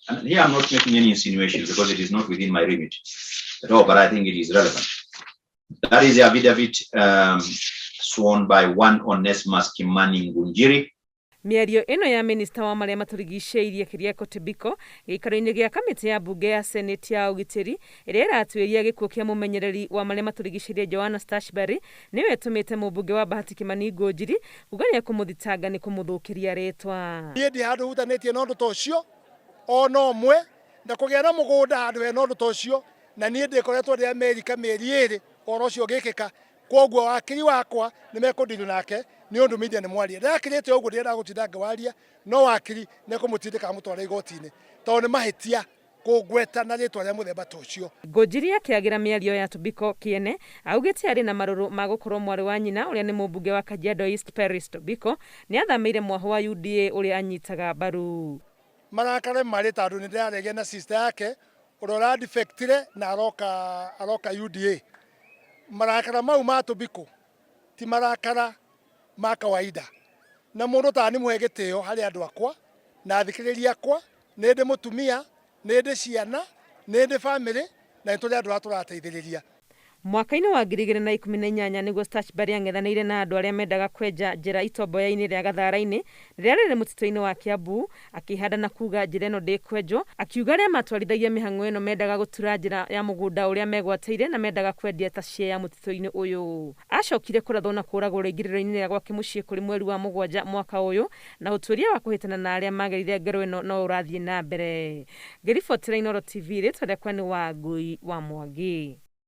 And here I'm not making any insinuations because it is not within my remit at all, but I think it is relevant. That is the affidavit sworn by one Onesmus Kimani Ngunjiri. Mĩario ĩno ya minista wa marĩa matũrigicĩirie Keriako Tobiko gĩikaro-inĩ gĩa kamĩtĩ ya mbunge ya Senate ya ũgitĩri ĩrĩa ĩratuĩria gĩkuũ kĩa mũmenyereri wa marĩa matũrigicĩirie Joanna Stuchburry nĩyo ĩtũmĩte mũmbunge wa Bahati Kimani Ngunjiri kuga nĩekũmũthitanga nĩ kũmũthũkĩria rĩtwa. Niĩ ndi handũ hutanĩtie na ũndũ ta ũcio ona ũmwe, na kũgĩa na mũgũnda handũ hena ũndũ ta ũcio, na niĩ ndĩkoretwo ndĩ Amerika mĩeri 2 ũhoro ũcio ũgĩkĩka. Koguo wakiri wakwa nĩ mekũndiru nake nĩ ũndũ media nĩ mwaria. Ndakirĩte ũguo ndiendaga gũtinda ngĩwaria, no wakiri nĩ ekũmũtindĩka amũtware igoti-inĩ tondũ nĩ mahĩtia kũngweta na rĩtwa rĩa mũthemba ta ũcio. Ngunjiri akĩagĩra mĩario ya Tobiko kĩene augĩte arĩ na marũrũ ma gũkorwo mwarĩ wa nyina ũrĩa nĩ mũmbunge wa Kajiado East Peris Tobiko nĩ athamĩire mwahũ wa UDA ũrĩa anyitaga mbaru. Marakare marĩ tondũ nĩ ndĩraregia na sister yake ũrĩa ũradefectire na aroka UDA. Marakara mau ma Tobiko ti marakara ma kawaida, na mũndũ ta nĩ mũhe gĩtĩo harĩ andũ akwa na athikĩrĩria akwa. Nĩ ndĩ mũtumia, nĩ ndĩ ciana, nĩ ndĩ family, na nĩ tũrĩ andũ arĩa tũrateithĩrĩria. Mwaka-inĩ wa 2018 nĩguo Stuchburry ang'ethanĩire na andũ arĩa mendaga kwenja njĩra itomboya-inĩ rĩa Gathara-inĩ rĩrĩa rĩrĩ mũtitũ-inĩ wa Kiambu, akĩhanda na kuga njĩra ĩno ndĩkwenjwo, akiuga arĩa matwarithagia mĩhang'o ĩno mendaga gũtura njĩra ya mũgũnda ũrĩa megwatĩire na mendaga kwendia ta share mũtitũ-inĩ ũyũ. Acokire kũrathwo na kũragwo rĩingĩrĩro-inĩ rĩa gwake mũciĩ kũrĩ mweri wa 7 mwaka ũyũ, na ũtuĩria wa kũhĩtana na arĩa magerire ngero ĩno no ũrathiĩ na mbere. Ngĩribotera Inooro TV, rĩtwa rĩakwa nĩ Wangui wa Mwangi.